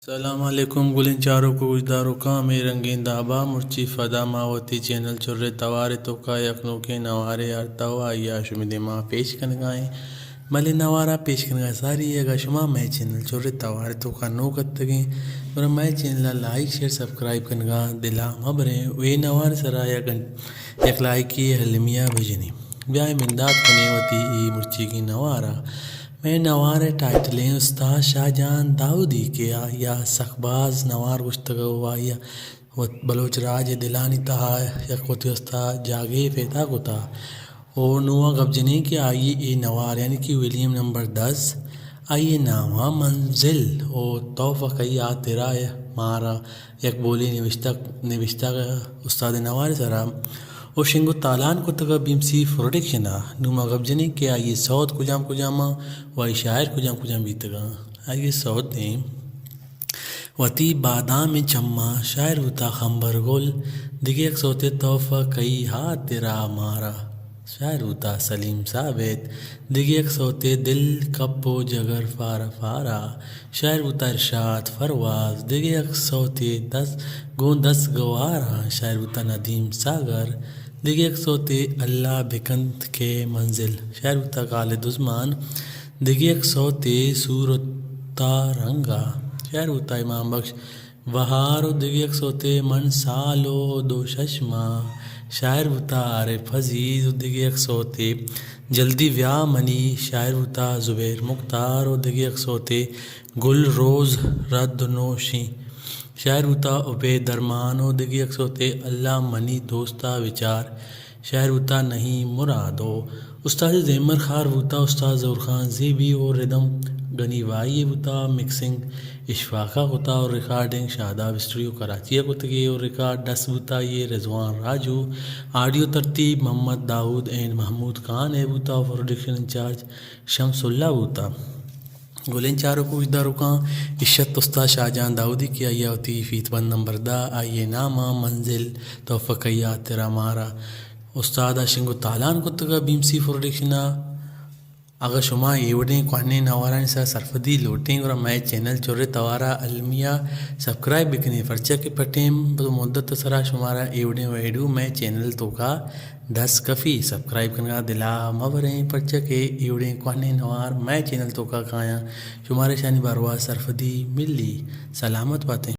سلام علیکم گلیں چاروک و گوشداروکاں، ہمے رنگیں دابا مرچی فدا ما وتی چینل چرے توارے توکا یک نوکیں نوارے آرتا و آئی ء شمے دیما پیش کنگا ایں۔ بلے نوارا پیش کنگا ساری اگا شما مئے چینل چرے توارے توکا نوک اتگیں، گڑا مئے چینل ء لائک، شیئر، سبسکرائب کنگا دلا مہ بریں و اے نوارے سرا یک گھن-، یک لائکے المیہ بجنیں۔ بیائیں بندات کنیں وتی اے مرچیگیں نوارا۔ مئے نوار ء ٹائٹلیں استاد شاہ جان داؤدی کہ آئی ء سک باز نوار گوشتگ و آئی ء وت بلوچ راج ء دلانی تہا یک وتی استاد جاگہے پیدا کتا۔ و نوں آ گپ جنیں کہ آئی ء اے نوار یعنی کہ ولیم نمبر دس، آئی ء نام ء منزل و تحفہ کئی ہاترا مارا یک بولے نوشتگ، نوشتگ استاد نوار سرا و شنگ و تالان کتگ بی ایم سی پروڈکشن ء۔ نوں ما گپ جنیں کہ آئی ء سوت کجام کجام ء و آئی شاعر کجام کجام بیتگ ء۔ آئی ء سوت ایں وتی بادامیں چماں، شاعر بوتا خمبر گل، دگہ یک سوتے تحفہ کئی ہاترا مارا۔ شاعر بوتا سلیم ثابت، دگہ یک سوتے دل کپ و جگر فارا فارا۔ شاعر بوتا ارشاد پرواز، دگہ یک سوتے دس گوں دست گواراں۔ شاعر بوتا ندیم ساگر، دگہ یک سوتے اللہ بکنت کہ منزل۔ شاعر بوتا خالد عثمان، دگہ یک سوتے صورتا رنگا۔ شاعر بوتا امام بخش بہار و دگہ یک سوتے من سال و دو شش ماہ۔ شاعر بوتا عارف عزیز و دگہ یک سوتے جلدی بیا منی۔ شاعر بوتا زبیر مختار و دگہ یک سوتے گل روز رد نوشیں۔ شاعر بوتا عبید درمان و دگہ یک سوتے اللہ منی دوستا بچار۔ شاعر بوتا نعیم مراد و استاد زیمر خار بوتا، استاد ظہور خان زیبی و ردم گنی بائی بوتا، مکسنگ اشفاقا کتا و ریکارڈنگ شاداب اسٹوڈیو کراچی ء کتگی و ریکارڈ ڈس بوتا یہ رضوان راجو، آڈیو ترتیب محمد داؤد اینڈ محمود خان ء بوتا و پروڈکشن انچارج شمس اللہ بوتا۔ گلیں چاروک و گوشداروکاں، اشت استاد شاہ جان داؤدی کہ آئی ء وتی فیت بند نمبر دہ، آئی ء نام ء منزل، تحفہ کئی ہاترا مارا استاد ء شنگ و تالان کتگ بی ایم سی پروڈکشن ء۔ اگاں شما اے وڑیں کوہنیں نوارانی سرا سرپدی لوٹیں، گڑا مئے چینل چرے توارا المی ء سبسکرائب بکنیں، پرچا کہ پہ ٹیم مدت ء سرا شمارا اے وڑیں ویڈیو مئے چینل توکا دست کفی۔ سبسکرائب کنگا دلا مہ بریں، پرچا کہ اے وڑیں کوہنیں نوار مئے چینل توکا کایاں، شمارا اشانی باروا سرپدی ملی۔ سلامت باتیں۔